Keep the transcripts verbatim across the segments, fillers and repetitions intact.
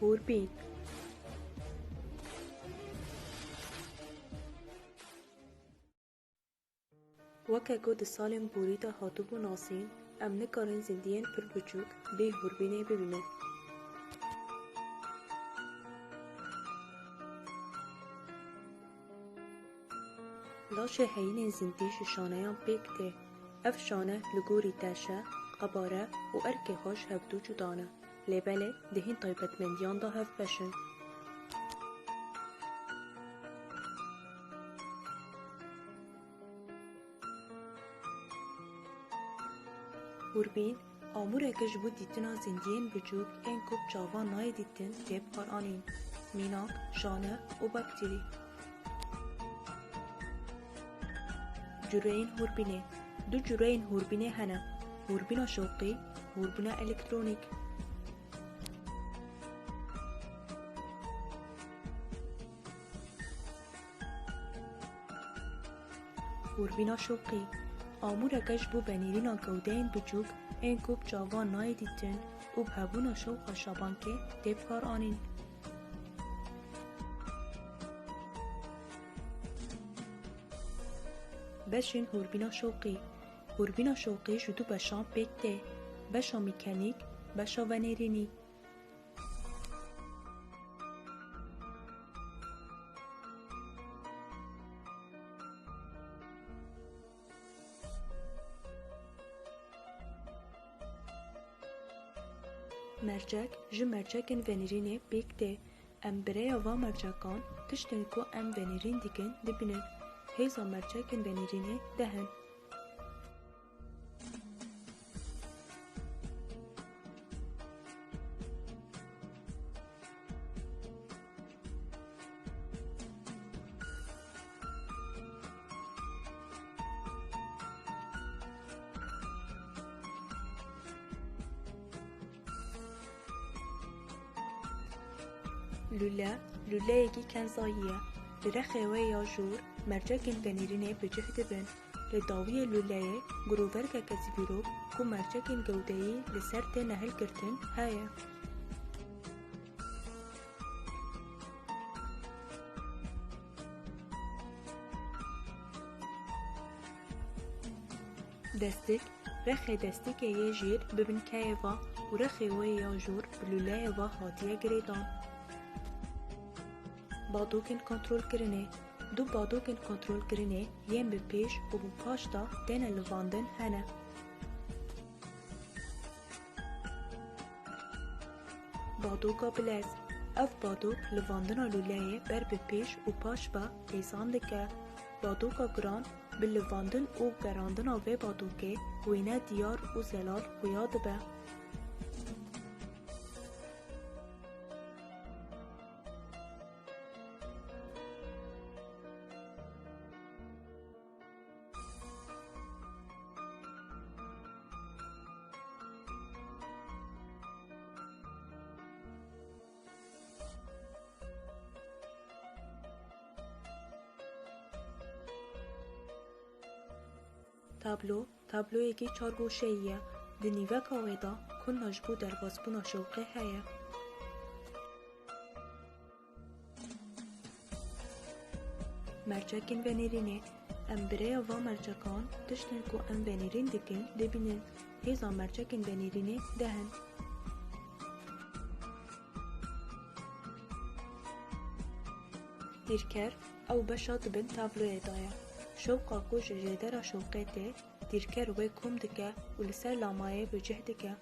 Hûrbîn. Weke ku di salên borî de hatibû nasîn, em nikarin zindiyên pir biçûk bê hûrbînê bibînin. Laşê heyînên zindî ji şaneyan pêk tê. Ev şane li gorî teşe, qebare û erkê xwe ji hevdû cuda ne. Lê belê di hîn taybetmendiyan de hevbeş in. Hûrbîn, amûreke ji bo dîtina zindiyên biçûk ên ku bi çavan nayê dîtin tê bi kar anîn, mînak, şane û bakterî. Cureyên hûrbînê. Du cureyên hûrbînê hene, hûrbîna şewqî, hûrbîna elektronîk. Hûrbîna şewqî, amûreke ji bo venêrîna gewdeyên biçûk ên ku bi çavan nayê dîtin û bi hebûna şewqa şabankê tê bi kar anîn. Beşên hûrbîna şewqî. Hûrbîna şewqî ji du beşan pêk tê, beşa mîkenîk, beşa venêrînî. Mercek ji mercekên venêrînê pêk tê. Em bi rêya van mercekan tiştên ku em venêrîn dikin dibînin. Hêza mercekên venêrînê deh in. Lûle, lûleyekî kenzayî ye. Li rexê wê ya jor mercekên venêrînê bi cih dibin. Li dawiyê lûleyê girovergeke zîvîrok ku mercekên gewdeyî li ser têne hilgirtin heye. Destik, rexê destikê yê jêr bi binkeyê ve û rexê wê ya jor bi lûleyê ve hatiye girêdan. Badokên kontrolkirinê. Du badokên kontrolkirinê yên bi pêş û bi paş de têne livandin hene. Badoka bilez. Ev badok livandina lûleyê ber bi pêş û paş ve êsan dike. Badoka giran. Bi livandin û gerandina vê badokê wêne diyar û zelal xuya dibe. Tablo, tabloyekî çargoşeyî ye. Di nîveka wê de kuna ji bo derbasbûna şewqê heye. Mercekên venêrînê. Em bi rêya van mercekan tiştên ku em venêrîn dikin dibînin. Hêza mercekên venêrînê deh in. Dîrker, ew beşa di bin tabloyê de ye. Şewqa ku ji jêdera şewqê tê, dîrker wê kom dike û li ser lamayê bi cih dike.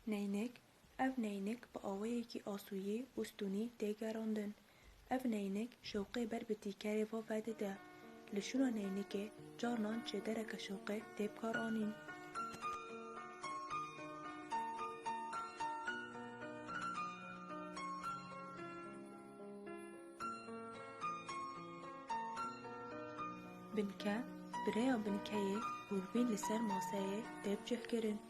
Neynik, ev neynik bi awayekî asûyî û stûnî tê gerandin. Ev neynik şewqê ber bi tîkerê ve vedide. Li şûna neynikê carnan çêdereke şewqê tê bi kar anîn. Binke, bi rêya binkeyê hûrbîn li ser maseyê tê bi cih kirin.